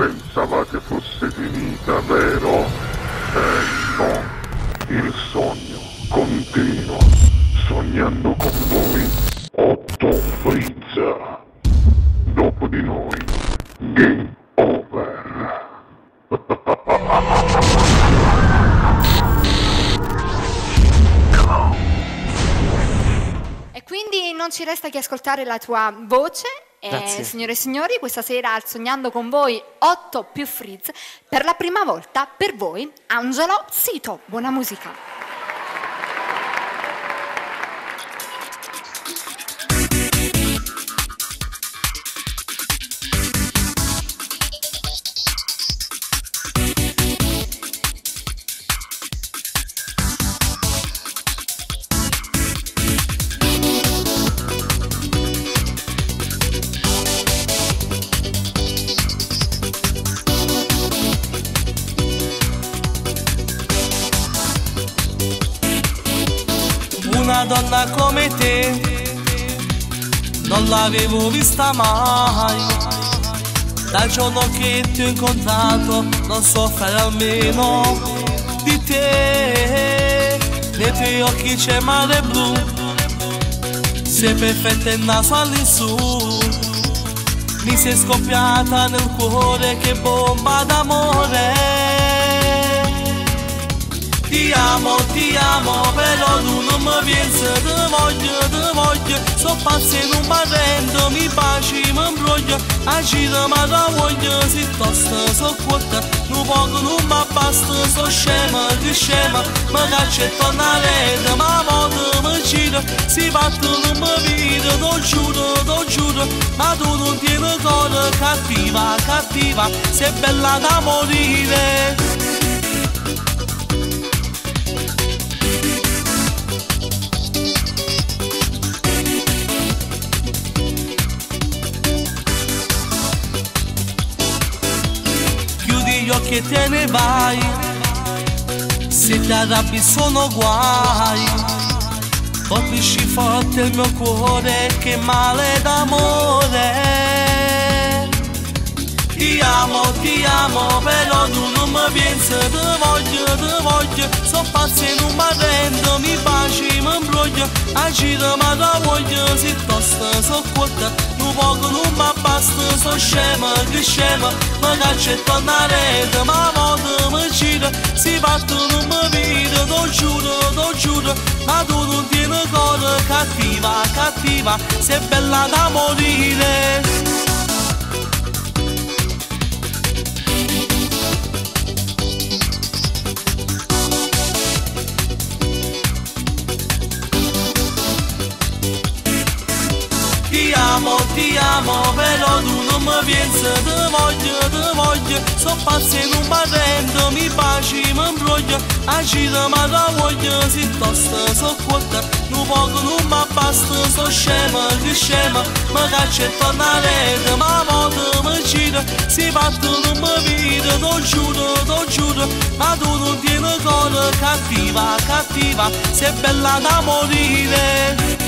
Pensavate fosse finita, vero? Eh no, il sogno continua, sognando con voi Otto Fritz. Dopo di noi, Game Over. E quindi non ci resta che ascoltare la tua voce. Grazie. Signore e signori, questa sera al Sognando con voi 8 più Fritz, per la prima volta per voi Angelo Zito. Buona musica. Una donna come te non l'avevo vista mai. Dal giorno che ti ho incontrato non so fare almeno di te. Nei tuoi occhi c'è mare blu, sei perfetta e naso all'insù. Mi sei scoppiata nel cuore che bomba d'amore. Ti amo, però tu non mi pensi, ti voglio, so pazzo e non mi arrendo, mi baci, mi imbroglio, a giro mi arravoglio, si tosta, so cotta, un poco non mi basta, so scema, che scema, mi caccia e torna a rete, ma volta mi gira, si batte non mi vede, te giuro, ma tu non tieni cuore, cattiva, cattiva, sei bella da morire. Chiudi gli occhi e te ne vai, se ti arrabbi sono guai. Colpisci forte il mio cuore, che male d'amore. Ti amo, però tu non mi pensi, ti voglio, so pazzo e non mi arrendo, mi baci, mi imbroglio, a giro mi arravoglio, si tosta, so cotta, un poco non mi basta, so scema, che scema, mi caccia e torna a rete, ma volta mi gira, si batte non mi vede, te giuro, ma tu non tieni cuore, cattiva, cattiva, sei bella da morire. Ti amo, però tu non mi pensi, ti voglio, so pazzo e non mi arrendo, mi baci, mi imbroglio, a giro mi arravoglio, si tosta, so cotta, un poco non mi basta, so scema, che scema, mi caccia e torna a rete, ma volta mi gira, si batte non mi vede, te giuro, ma tu non tieni cuore, cattiva, cattiva, sei bella da morire.